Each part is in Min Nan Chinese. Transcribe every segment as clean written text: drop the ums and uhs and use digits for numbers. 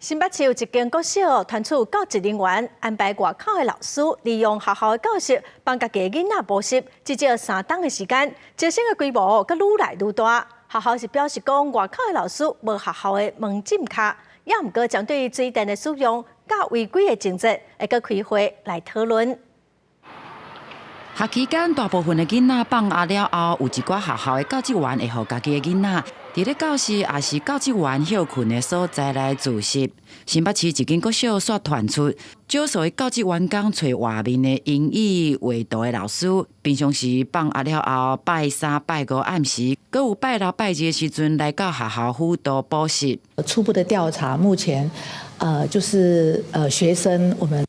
新北市有一間國小傳出教職人員安排外口的老師，利用學校的教室幫家己的囡仔補習，至少3冬的時間，招生的規模閣愈來愈大。學校是表示講，外口的老師無學校的門禁卡，也毋過針對水電的使用佮違規的情節，會閣開會來討論。學期間，大部分的囡仔放學了後，有一寡學校的教職員會予家己的囡仔佇咧教室，抑是教職員歇睏的所在來自習。新北市一間國小煞傳出，少數的教職員工揣外面的英語畫圖的老師，平常時放學了後，拜三、拜五暗時，閣有拜六、拜日的時陣來到學校輔導補習。初步的調查，目前，就是學生，我們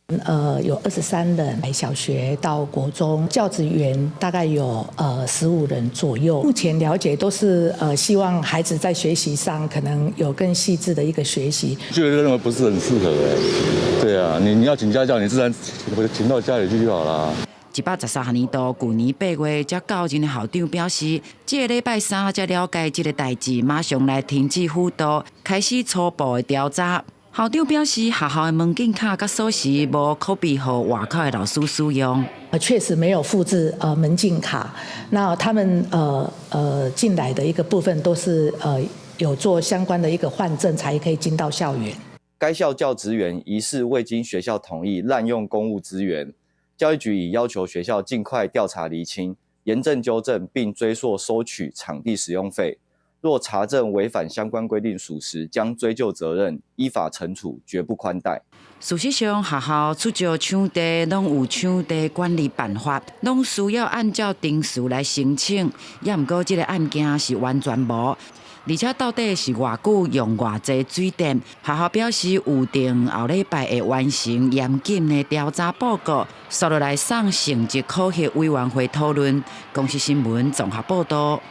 有23人，小學到國中，教職員大概有15人左右。目前了解都是希望孩子在學習上可能有更細緻的一個學習。就認為不是很適合誒，對啊，你要請家教，你自然請到家裡去就好啦。113學年度，舊年8月，才到任的校長表示，這個禮拜三才了解這個代誌，馬上來停止輔導，開始初步的調查。校長表示，學校的門禁卡佮鎖匙無拷貝予外口的老師使用。確實沒有複製門禁卡，那他們進來的一個部分都是有做相關的一個換證，才可以進到校園。該校教職員疑似未經學校同意濫用公務資源，教育局已要求學校盡快調查釐清，嚴正糾正並追溯收取場地使用費。若查證違反相關規定屬實，將追究責任，依法懲處，絕不寬待。事實上，學校出借場地攏有場地管理辦法，攏需要按照程序來申請。也毋過，這個案件是完全無，而且到底是偌久用偌濟水電？學校表示預定後禮拜會完成嚴謹的調查報告，紲落來送成績考核委員會討論。公視新聞綜合報道。